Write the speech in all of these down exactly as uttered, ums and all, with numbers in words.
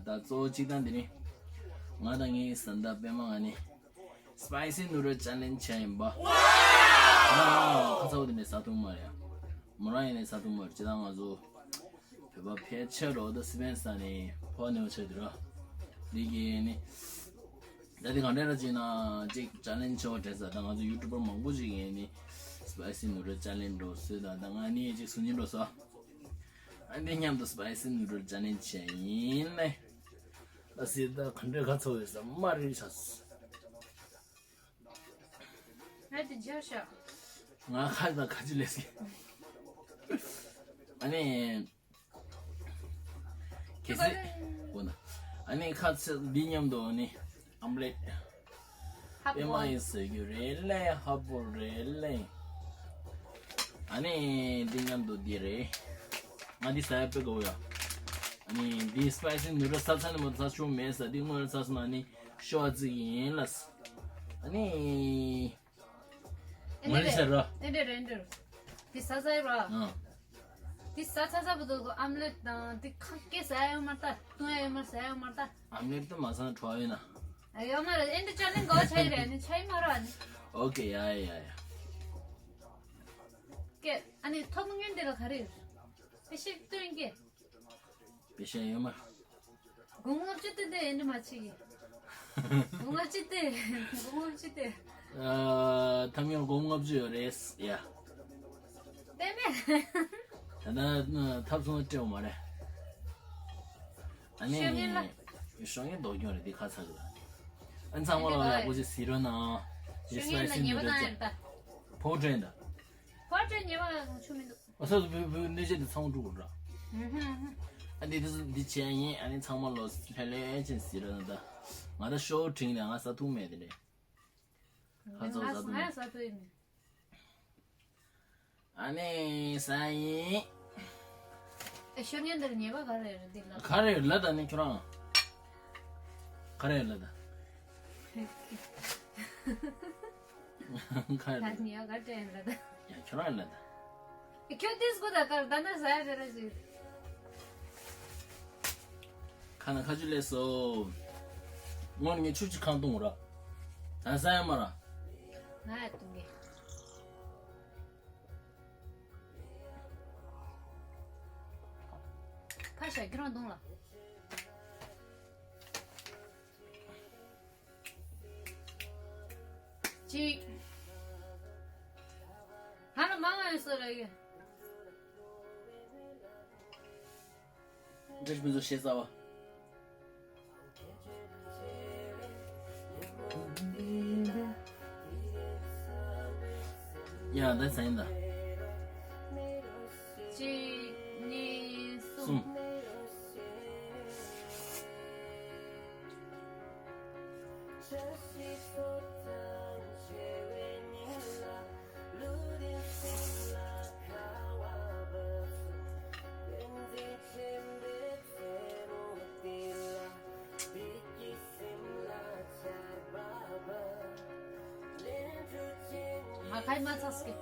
ད་གཙོ་བོ་གཅིག་དང་དེ་ནི། ང་དང་ངའི་བཟའ་ཟླ་པད་མ་ང་ནི་སི་པའི་སི་ནུ་རལ་ཅེ་ལེན་ཇི་བྱས་ཡིན་པ། ཁ་ཚ་བོ་དེ་ནས་ཟ་ཐུབ་མ་རེད། མོ་རང་ཡིན་ནས་ཟ་ཐུབ་མ་རེད། ཇི་ལྟར་ང་ཚོ་བོད་པ་ཕལ་ཆེར་རོ་ད་སི་པན་ས་ནས་ཕོ་ནེའུ་ཆེ་དུ་ར། འདི་གི་ནི། ད་དེ་གང་འདྲ་ར་ཅིག་ན་ཅིག་ཅེ་ལེན་ཇི་བྱས་པ་འདྲ་ས། ད་ང་ཚོ་ཡུ་ཊུབ་པར་མང་པོ་ཅིག་ཡིན་ནི་སི་པའི་སི་ནུ་རལ་ཅེ་ལེན་ཇི་འགྲོ་སྲོལ། ད་ད་ང་ནི་ཅིག་སུན་ཅིན་འགྲོ་ས། ཨ་འདི་མཉམ་དུ་སི་པའི་སི་ནུ་རལ་ཅེ་ལེན་ཇི་བྱས་ཡིན་ནི། ཨ་སི་ད་ག་འདྲ་ཁ་ཚ་བོ་ཡོད་ས་མ་རེད་ཤག་ང་དེ་འཇལ་ཤག་ང་ཁ་དང་ཁ་ཅི་ལས་སི། ཨ་ནི། གལ་སྲིད། འོ་ན། ཨ་ནི་ཁ་ཚ་འདི་མཉམ་དུ་ཨ་ནི་ཨམ་ལེ་ཊི། ཧབ་པད་མ་ཡིས་ཟ་རྒྱུ་རེད་ལེ། ཧབ་པོ་རེད་ལེ། ཨ་ནི་འདི་མཉམ་དུ་འདི་རེད། ང་འདི་ཟ་ཡ་དཔེ་དགའ་བོ་ཡ། ཨ་ནི་འདི་སི་པའི་སི་ནུ་རལ་ས་ཚ་ནི་མོ་ཚ་ཆུང་མེད་ས། འདི་སྔོན་ལ་ཚ་སོང་ན་ནི་ཤོ་ཨ་ཙི་ཡིན་ལ། ཨ་ནི། ཨེ་མ་ལི་ཟེར་རོ། ཨེ་འདྲ་རེད་འདྲ། དེ་ས་ས་ཡི་ར། ཨ། དེ་ས་ས་ས་བུ་དོ་གོ་ཨམ་ལེ་ཊི་དང་དེ་ཁ་སྐད་ཟ་ཡ་ཡོད་མ་རེད་ད། བཏུང་ཡ་ཡོད་མ་རེད། ཟ་ཡ་ཡོད་མ་རེད་ད། ཨམ་ལེ་ཊི་དེ་མ་ཟ་ན་བྲོ་བ་ཡོད་ན། ཨ་ཡོད་མ་རེད། ཨེ་འདྲ་ཅ་ལེན་གོ་ཆ་ཡི་རེད། ཨ་ནི་ཆ་ཡི་མ་རེད། ཨ་ནི། ཨོ་ཀེ། ཡ་ཡ་ཡ་ཡ། ཀེ་ཨ་ནི་ཐོབ་ངན་དེ་ལ་ག་རེ་ཡོད། ཨེ་ཤེས་སྟོན་ཀེ། པེ་ཤ་ཡོད་མ། སྒོར་མོ་ལྔ་བཅུ་སྟེར་ཏེ་ཨེ་འདྲ་མ་བྱེད་ཀྱི། སྒོར་མོ་ལྔ་བཅུ་སྟེར། སྒོར་མོ་ལྔ་བཅུ་སྟེར། ཨ། ཐམ་ཡང་སྒོར་མོ་ལྔ་བཅུ་ཡོད་རེད་ཡ། སྟེར་མེད། ད་ལྟ་ཐབ་ཚང་སྤྲད་ཡོད་མ་རེད། ཨ་ནི། ཤོག་ངན་ལ། ཤོག་ངན་ལྡོག་རྒྱུ་རེད་འདི་ཁ་ཚ་གི་ལ། ཨ་ཚང་མ་ལ་ཡག་པོ་ཅིག་གཟིགས་རོགས་གནང་། ཤོག་ངན་ལ་ཉེས་པ་བཏང་ཡ་རེད་ད། ཕོ་བྲེན་ད། ཕོ་བྲེན་ཉེས་པ་ཆུ་མི་འདུག་ཨ་སོ་སོ་བུ་བུ་གནོད་བྱེད་འདི་ཚང་མ་འགྲུབ་དགོས་ར། ཨ་འདི་འདི་འདི་བྱས་ཡིན། ཨ་ནི་ཚང་མ་ལོ་ལྷན་ལྷན་ཅན་ཟེར་ར་ན་ད། ང་ད་ཤོ་བྲིང་ནས་ང་ཟ་ཐུབ་མེད་དེ་རེད། ཁ་ཚོགས་ཟ་ཐུབ་མེད། ང་ཟ་ཐུབ་ཡིན། ཨ་ནི་ཟ་ཡིན། ཨེ་ཤོར་ངན་འདིར་ཉེས་པ་ག་རེ་རེད་འདི་ལ། ག་རེ་ལ་ད་ནི་ཁྱོད་རང་། ག་རེ་ལ་ད། ཁ་ད་ཉེ་ག་དྲན་ལ་ད། ཡ་ཁྱོད་རང་ལ་ད། ཁྱོད་ཏིས་གོ་ད་གར་ད་ན་ཟ་ཡ་ཟེར་ར་ཟིག་ཁ་ན་ཁ་ཆུ་ལས་སོ། སྔོན་ངས་ཆུ་ཅི་ཁང་བཏུང་ར། ད་ཟ་ཡ་མ་ར། ང་ཡ་བཏུང་གི། ཕ་ཤ་ཁྱོད་རང་བཏུང་ལ། གཅིག་ཧ་ལ་མང་ང་ཡོད་སོ་ར་ཡོད། འདྲེ་མི་བཟོ་ཤེས་ས་བ། ཡ་ད་ཟ་ཡིན་ད། གཅིག་གཉིས། གསུམ། གསུམ། ང་ཁ་ཡི་མ་ཚགས་སི།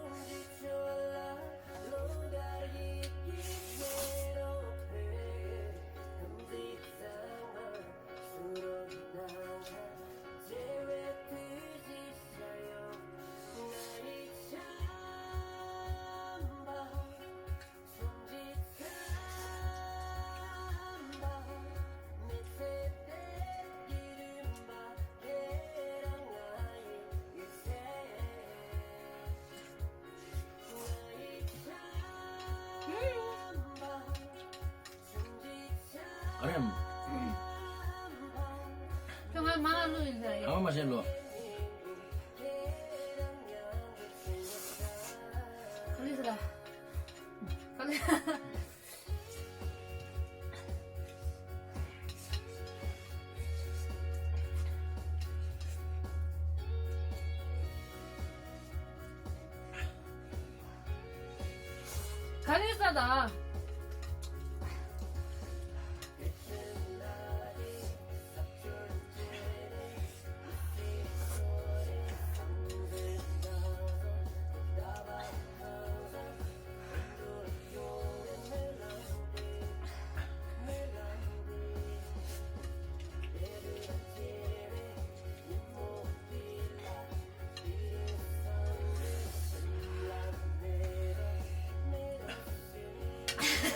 ཨ་རེམ། ཁྱོད་ང་མ་ལ་ལུ་ཡིན་ཟེར་ཡ། ཨ་མ་ཤེས་ལོ། ག་ལི་ཟེར་ལ། ག་ལི། ག་ལེར་ས་དང་།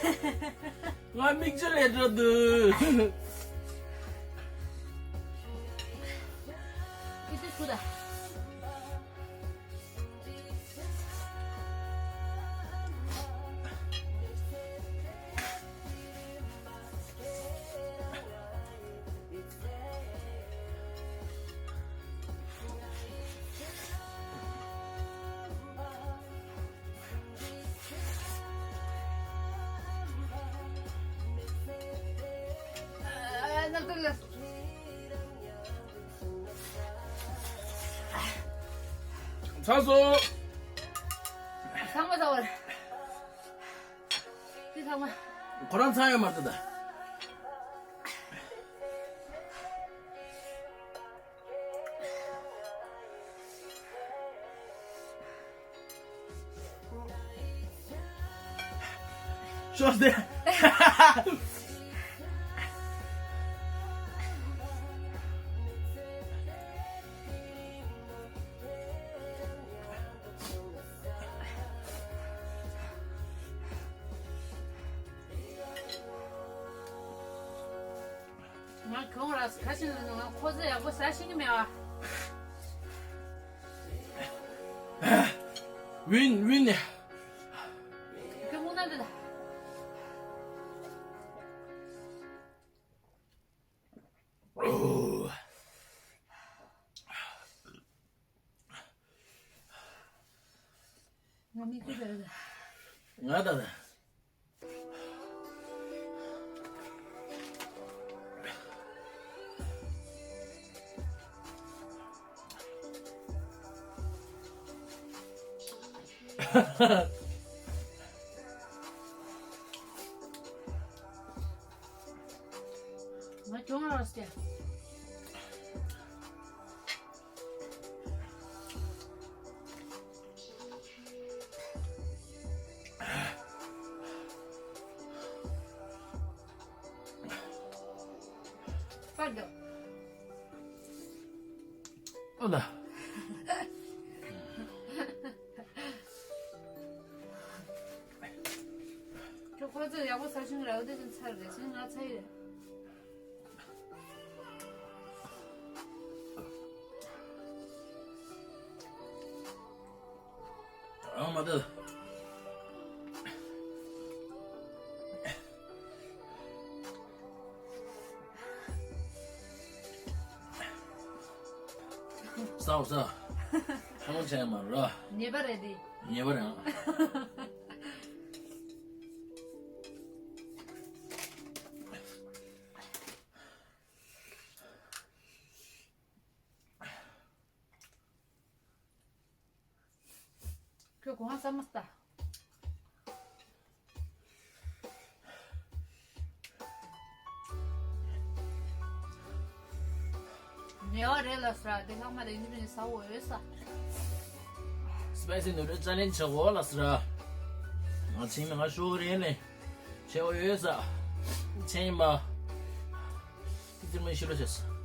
ང་མིག་ཆུ་ལས་འགྲོ་འདུག་ཁྱེད་ཚོས་ཚུར་ད། ཚར་སོང་། ཚང་མ་ཚར་བ་རེད། འདི་ཚང་མ། ཁོ་རང་ཚང་ཡོད་མ་རེད་ད། ཤོག་སྟེ། ང་གང་ར་ཁ་ཤས་ལ་ང་ཁོ་ཚོ་ཡག་པོ་ཟ་ཤེས་ཀྱི་མེད་བ། ཝིན་ཝིན་ནས། ཁྱོད་མུ་ན་འདི་ལ། ང་མི་ཁུ་བེར་ད། ང་ད་ད། ང་གྱོང་རག་སྟེ། པར་འདུག་ཨོ་ལ། ཁྱོད་ཁོ་ཚོས་ཡག་པོ་ཟ་བཞིན་རེད། འོ་དེ་ཚོ་ཚར་རེད་ཟེར་ང་ཚར་ཡོད། ཨ་མ་ད། ཟ་ཟ། ཧང་ཆེན་མ་ར། ཉེས་པ་རེད་དེ། ཉེས་པ་རེད། ཁྱོད་གོང་ས་མ་ལྟ། ཉེ་བ་རེད་ལ་སྲ་དེ་ལྷག་མ་རེད་ནི་མིན་ས་འོ་ཡོད་ས། སི་པའི་སི་ནུ་རེ་ཅ་ལེན་བྱེད་དགོས་ལ་སྲ། ང་ཆིང་ནི་ང་ཤོག་རེད་ནི། ཆེ་བ་ཡོད་ས། ཆེན་ཡིན་པ། ཏི་ཏི་མི་ཤི་རོ་ཤེས།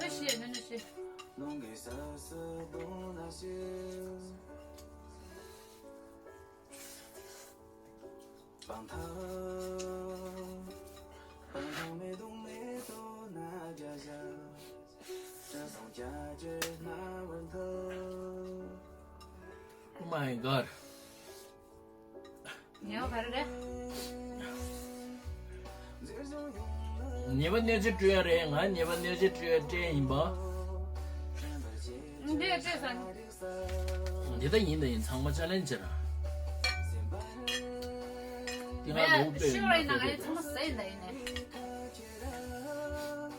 ཁ་ཤས་ནི་ནི་ཤེས། Oh my god. ཉེ་བ་ག་རེ་རེད། ཉེ་བ་གནོད་འཚེ་སྤྲོད་ཡ་རེད། ང་ཉེ་བ་གནོད་འཚེ་སྤྲོད་ཡ་སྤྲད་ཡིན་པ། འདི་སྤྲད་ས། འདི་ལྟ་ཡིན་ད་ཡིན། ཚང་མ་ཅ་ལེན་བྱེད་ར། འདི་ང་ལོག་པས་ཤོག་རེད་ན་ང་ཡི་ཚང་མ་ཟས་ཡིན་ད་ཡིན་ནས།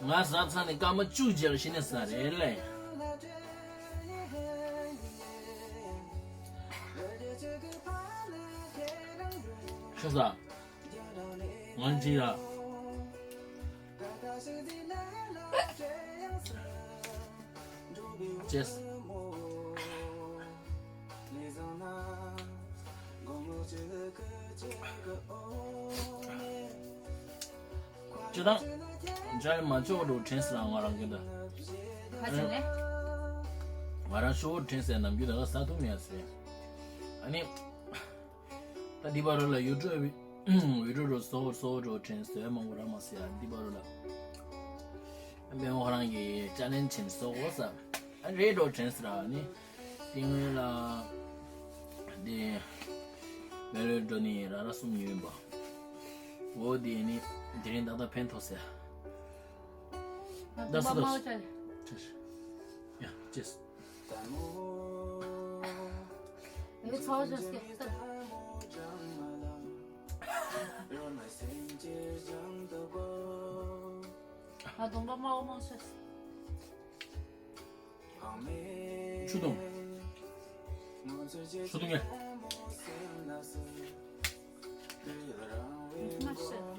ང་ཟ་ཚར་ནས་སྐར་མ་བཅུ་རྗེས་ལ་ཤི་ནས་ཟ་རེད་ལས། ཤོག་ཟ། ང་ཅི་ཡ། ཅེས། སྤྱིར་བཏང་ཅ་ལག་མ་ཆོག་འགྲོ་དྲན་སྲིད་ལ། ང་རང་གི་ད་ཁ་ཆེ་ནས། ང་རང་ཤོག་དྲན་སྲིད། ནམ་རྒྱུན་ད་ག་ཟ་ཐུབ་མེད་ཟེར། ཨ་ནི། ད་འདི་བར་ལ་ཡུ་ཊུབ་བི་ཌིའོ་རོ་སོ་སོ་འགྲོ་དྲན་སྲིད། མང་པོ་ར་མ་ཟེར་ཡ། འདི་བར་ལ་ཨ་མེ་མོ་ཁོ་རང་གི་ཅ་ལེན་ཇི་ཆེན་སོ་གོ་ས། ཨ་རེད་འགྲོ་དྲན་སྲིད་ར། ཨ་ནི། དེ་སྔོན་ལ་དེ་མེ་ལོ་འགྲོ་ནི་ར་ར་གསུམ་ཡོད་པ། འོ་དེ་ནི་དེ་རིང་ཏག་ཏག་ཕན་ཐོགས་ཟེར། ང་དུ་མ་མ་བོ་ཅལ། ཡ་ཅེས། ཡ་ཚ་བོ་ཅལ་སྐད་ཏག་ང་དུ་མ་མ་བོ་མ་ཅལ། ཆུ་དུང་། ཆུ་དུང་ངས། མ་ཤེས།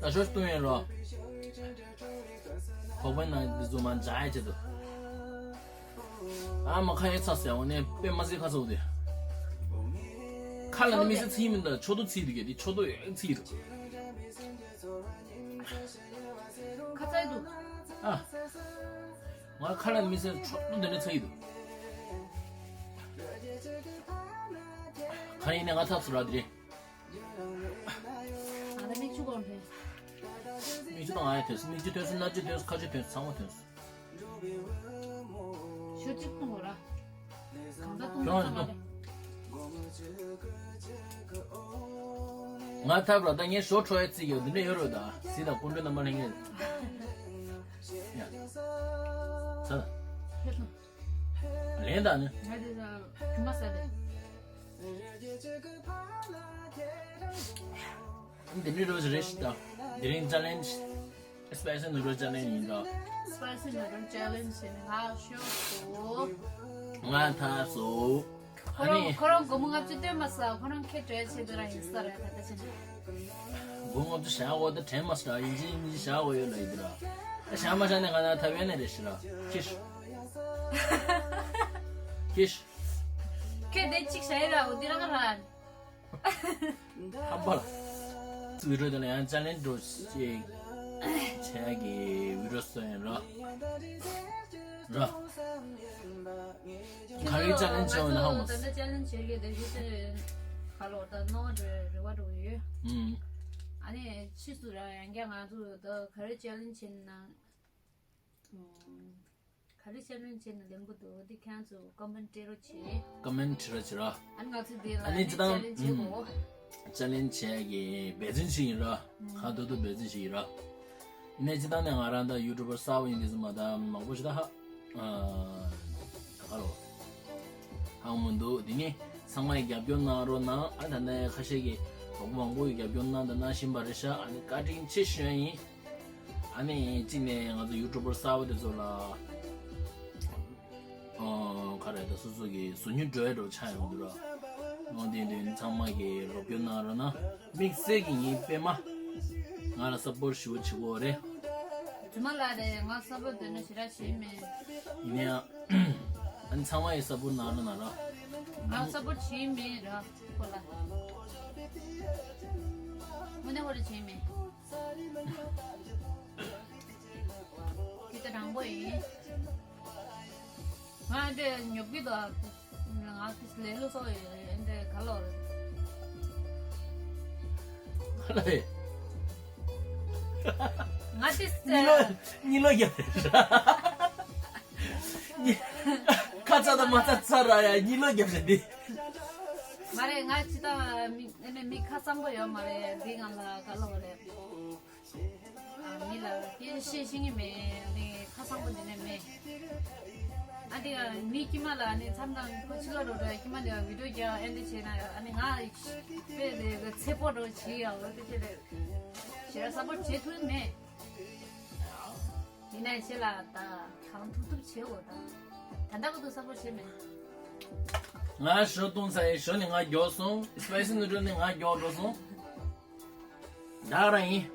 ད་ཤོ་ཤོ་ཡིན་རོ། ཁོག་པའི་ནང་འདི་ཚོ་མ་འཇག་ཡ་ཆེད་དུ། ཨ་མ་ཁ་ཡ་ཚ་ཟེར་འོ་ནས་དཔེ་མ་སྲིད་ཁ་ཚ་འོ་དེ། ཁ་ལ་ནི་མི་སྲིད་ཚིག་མི་འདུག་ཆོ་ཏོ་ཚིག་འདུག་གས་དེ་ཆོ་ཏོ་ཡོད་ཚིག་འདུག་ཁ་ཚ་འདུག་ཨ། ང་ཁ་ལ་ནི་མི་སྲིད་ཆོ་ཏོ་འདི་ནས་ཚིག་འདུག་ཁ་ཡིན་ནས་ང་ཐབས་སུ་ར་དེ་རེད། ང་ལ་མིག་ཆུ་གོན་ཕེ། མིག་ཆུ་དང་ང་ཡ་ཐོན་སོང་། མིག་ཆུ་ཐོན་སོང་། སྣ་ཆུ་ཐོན་སོང་། ཁ་ཆུ་ཐོན་སོང་། ཚང་མ་ཐོན་སོང་། ཞོ་གཅིག་བཏུང་དགོས་ར། གང་ཟག་བཏུང་ན་ཚང་མ་རེད། ང་ཐབས་ར་ད་ངས་ཞོ་འཕྲོ་ཡ་རྩིས་ཡོད་འདི་འདྲ་ཡོད་རོ། ད་སི་ད་ཀུན་འདྲ་རྣམ་པ་ལྷན་ངེས། ཡ། ཚ་ད། ཕེབས་སོང་། ལན་དང་ནི། ང་དེ་ཚོ་རྒྱུ་མ་ཟ་དེ། འདི་མི་རོ་རེ་ཞིག་དང་། དེ་རིང་ཅ་ལེན་ཇི། སི་པའི་སི་ནུ་ཌལ་ཅ་ལེན་ཇི་ཡིན་ད། སི་པའི་སི་ནུ་ཌལ་ཅ་ལེན་ཇི་ཡིན། ང་ཤོག་གོ་ང་ཐ་སོ། ཁོ་རང་ཁོ་རང་སྒོར་མོ་ལྔ་བཅུ་སྟོན་མ་ས། ཁོ་རང་ཁེ་བྲལ་ཆེད་དུ་རང་ཡིན་ས་རེད་ད་ལྟ་ཕྱིན། སྒོར་མོ་ལྔ་བཅུ་བཞག་འོ་ད་དྲན་མ་ས། ཡིན་གཅིག་མིན་གཅིག་བཞག་འོ་ཡོད་ལ་ཡིན་ད་ར། ད་བཞག་མ་བཞག་ནས་ང་ན་ཐབས་ཡོད་ནས་རེ་ཞིག་ར། ཁྱི་ཤི། ཁྱི་ཤི། ཁྱེད་དེ་གཅིག་བྱས་ར་འོ་དེ་རང་ར། ཧམ་པ་ལ། བི་ཌིའོ་དེ་ལ་ཡང་ཅ་ལེན་ཇི་འགྲོ་ཅིག་བྱས་གི་བི་ཌིའོ་བཟོ་ཡིན་ར། ར། ག་རེ་ཅ་ལེན་ཇི་བྱས་ཡོད་ན་ཧ་གོ་མ་སོང་། ད་ལྟ་ཅ་ལེན་ཇི་བྱས་ཀྱི་དེ་གི་དེ་ག་ལོ་ད་ནོ་རེ་རེ་བ་འགྲོ་གི་ཡོད། ཨུམ། ཨ་ནི་ཕྱིས་སུ་ར་ཡང་བསྐྱར་ང་ཚོ་ད་ག་རེ་ཅ་ལེན་ཇི་བྱས་ན། ག་རེ་ཅ་ལེན་ཇི་བྱས་ན་ལེན་གི་འདུག་དེ་ཁྱེད་ཚོ་ཀོ་མེན་ཊི་སྤྲད་རོགས་བྱེད། ཀོ་མེན་ཊི་སྤྲད་རོགས་བྱེད་ར། ཨ་ནི་ང་ཚོ་དེ་ལ་ཨ་ནི་ནི་ཅི་དང་ཅ་ལེན་ཇི་བྱེད་དགོས། ཅ་ལེན་ཇི་བྱས་ཀྱི་འབད་བརྩོན་ཞིག་ཡིན་ར། ཁ་ཐུག་ཐུག་འབད་བརྩོན་ཞིག་ཡིན་ར། ཡིན་ནའི་སྤྱིར་བཏང་ནས་ང་རང་ད་ཡུ་ཊུབ་པར་གསར་པ་ཡིན་དུས་ཙམ་པ་ད་མང་པོ་ཞིག་ད་ཧ་ཨ་ད་ག་རོ་ཧ་གོ་མི་འདུག་དེ་ནི་ཚང་མས་རྒྱབ་སྐྱོར་གནང་རོགས་གནང་། ཨ་ད་ནས་ཁ་ཤས་ཀྱིས་གྲོགས་པོ་མང་པོ་ཡིས་རྒྱབ་སྐྱོར་གནང་དང་གནང་བཞིན་པ་རེད་ཤག་ཨ་ནི་བཀའ་དྲིན་ཆེ་ཞུ་ཡ་ཡིན། ཨ་ནི་གཅིག་ནས་ང་ཚོ་ཡུ་ཊུབ་པར་གསར་པ་དེ་ཚོ་ལ་ཨོ་ག་རེ་ད་སོ་སོ་གི་ཟུར་ཉན་འགྲོ་ཡ་འགྲོ་ཆགས་ཡོང་འདུག་ར། ཨོ་དེ་དུས་ཚང་མ་གིས་རོགས་སྐྱོར་གནང་རོགས་གནང་། དམིགས་བསལ་གྱི་ངའི་པད་མ་ང་ལ་སབ་པོར་ཞུ་བ་བྱེད་དགོས་རེད། རྫུན་མ་ལ་རེད། ང་སབ་པོར་འདོད་ན་ཞེ་དྲག་བྱེད་མེད། ཡིན་ན་ཡང་ཨ་ནི་ཚང་མ་ཡིས་སབ་པོར་གནང་རོགས་གནང་ར། ང་སབ་པོར་བྱེད་མེད་ར་ཁོ་ལ། དངོས་གནས་ཁོ་ལ་བྱེད་མེད། འདི་ད་དྲང་པོ་ཡིན། ང་འདི་ཉོབ་ཀྱི་འདུག་ང་ལས་སླ་སོ་ཡིན་འདི་ག་ལོ་རེད། ག་ལ་རེད། ང་འདི་གཉིད་ལོ་གཉིད་ལོ་རྒྱབ་རེད། ཁ་ཚ་དང་མ་ཚ་ཚ་ར་ཡ་གཉིད་ལོ་རྒྱབ་རེད་འདི། མ་རེད། ང་ཅི་ད་མི་ཨ་ནི་མི་ཁ་གཙང་པོ་ཡོད་མ་རེད། འདི་ང་ལ་ག་ལོ་རེད། ཨ་མི་ལ་སྐད་ཆ་བཤད་ཤེས་ཀྱི་མེད། ཨ་ནི་ཁ་གཙང་པོ་འདི་ནས་མེད། ཨ་འདི་ཨ་མི་དཀྱུས་མ་ལ་ཨ་ནི་མཚམས་དང་ཁོ་ཕྱི་ལོགས་འགྲོ་འགྲོ་དཀྱུས་མ་འདི་བི་ཌིའོ་རྒྱག་ཨ་འདི་བྱས་ན་ཨ་ནི་ང་དཔེ་དེ་ཚེ་སྤོ་འགྲོ་བྱེད་ཡ་འོ་དེ་བྱས་ཏེ་ཞེ་དྲག་སབ་པོར་བྱེད་ཐུབ་མེད། ཡིན་ནའི་ཤེས་ལ་ད་གང་ཐུབ་ཐུབ་བྱེད་འོ་ད། ད་ལྟ་ག་དུས་སབ་པོར་བྱེད་མེད། ང་ཞོ་བཏུང་ཚར་ཡིན། ཞོ་ནི་ང་མགྱོགས་སོང་། སི་པའི་སི་ནུ་ཌལ་ནི་ང་མགྱོགས་འགྲོ་སོང་། ད་རང་ཡིན།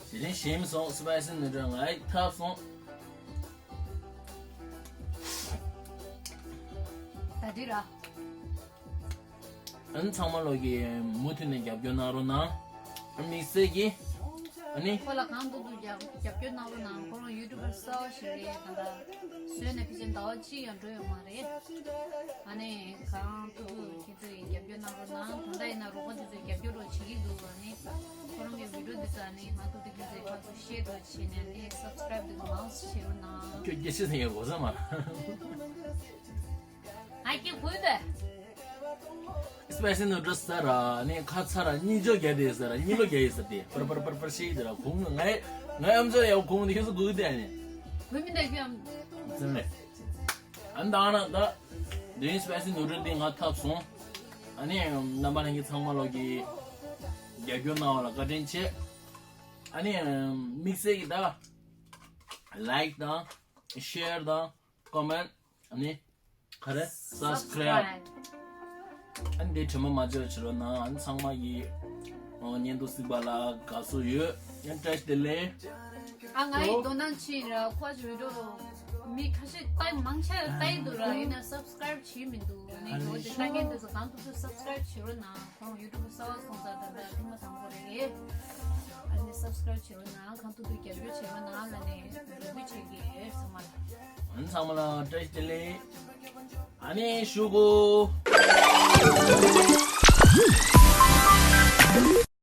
དེ་རིང་ཞིམ་སོང་། སི་པའི་སི་ནུ་ཌལ་ང་ཡི་ཐབས་སོང་། ད་འདི་ར། ཨ་ནི་ཚང་མ་ལོག་གི་མུ་མཐུད་ནས་རྒྱབ་སྐྱོར་གནང་རོགས་གནང་། དམིགས་བསལ་གྱིས་ཨ་ནི། ཁོ་ལ་གང་ཐུབ་ཐུབ་རྒྱབ་རྒྱབ་སྐྱོར་གནང་རོགས་གནང་། ཁོ་རང་ཡུ་ཊུབ་པར་གསར་པ་ཞིག་རེད། ད་ལྟ་བཟོས་ནས་ཕལ་ཆེར་ཟླ་བ་གཅིག་ཡང་འགྲོ་ཡོད་མ་རེད། ཨ་ནི་གང་ཐུབ་ཐུབ་ཁྱེད་ཚོས་རྒྱབ་སྐྱོར་གནང་རོགས་གནང་། ད་ལྟ་ཡིན་ན་རོགས་པ་དེ་ཚོས་རྒྱབ་སྐྱོར་རོགས་བྱེད་ཀྱི་འདུག་ཨ་ནི་ཁོ་རང་གི་བི་ཌིའོ་འདི་ཚོ་ཨ་ནི་གང་ཐུབ་ཐུབ་ཁྱེད་ཚོས་ཕར་ཚུར་ཤེར་རོགས་བྱས་ནས་ཨ་ནི་སབ་སི་ཀ་རེབ་འདི་ཚོ་མང་ཙམ་བྱེད་རོགས་གནང་། ཁྱོད་སྐད་ཆ་ཟེར་ཡག་གོ་ས་མ། ཨ་ཀྱེ་གུས་པས། སི་པའི་སི་ནུ་ཌལ་སི་ཟེར་ར་ནི་ཁ་ཚ་ར་གཉིད་ཅོག་རྒྱག་དེ་ཟེར་ར་གཉིད་ལོག་རྒྱག་ཡིན་ཟེར་ཏེ་པར་པར་པར་པར་ཤེས་ཟེར་ར་གུང་ངའི་ངའི་ཨམ་ཅོག་ཡག་གུང་དེ་ཁྱོད་ཚོ་གུ་དེ་ཨ་ནི། གུས་མི་འདུག་ཁྱོད་ཨམ། ཙམ་རེད། ཨ་ནི་ད་ང་ན་ད་དེ་རིང་སི་པའི་སི་ནུ་ཌལ་དེ་ང་ཐབས་སོང་། ཨ་ནི་རྣམ་པ་ལྷན་རྒྱས་ཚང་མ་ལོག་གི་རྒྱབ་སྐྱོར་གནང་བ་ལ་བཀའ་དྲིན་ཆེ། ཨ་ནི་དམིགས་བསལ་གྱི་ད་ལའིཀ་དང་ཤེར་དང་ཀོ་མེན་ཊི་ཨ་ནི། ག་རེ། སབ་སི་ཀ་རེབ། ཨ་ནི་དེ་དྲི་མ་མ་བརྗེད་པ་བྱེད་རོགས་གནང་། ཨ་ནི་ཚང་མ་གི་ཨོ་བརྙན་ཐུང་གཟིགས་པ་ལ་དགའ་བསུ་ཡོད། ཨ་ནི་བཀྲ་ཤིས་བདེ་ལེགས། ཨ་ང་ཡི་དོ་སྣང་ཕྱིན་ར་ཁོ་ཅི་བི་ཌིའོ་མི་ཁ་ཤས་ལྟ་མང་ཆེ་ལྟ་ཡི་འདུག་ར་ཡིན་ན་སབ་སི་ཀ་རེབ་བྱེད་མི་འདུག་ཨ་ནི་ཨ་ནི་འོ་དེ་ལྟ་མཁན་དེ་ཚོ་གང་ཐུབ་ཐུབ་སབ་སི་ཀ་རེབ་བྱེད་རོགས་གནང་། ཁོང་ཡུ་ཊུབ་གསར་པ་སོང་ཙང་ད་ལྟ་ཐེངས་མ་དང་པོ་རེད། ཨ་ནི་སབ་སི་ཀ་རེབ་བྱེད་རོགས་གནང་། གང་ཐུབ་ཐུབ་རྒྱབ་སྐྱོར་བྱེད་རོགས་གནང་ལབ་ནས་འབོད་སྐུལ་བྱེད་ཀྱི་ཡོད་ཚང་མ་ལ། ཨ་ནི་ཚང་མ་ལ་བཀྲ་ཤིས་བདེ་ལེགས། ཨ་ནི་ཞུ་གོ།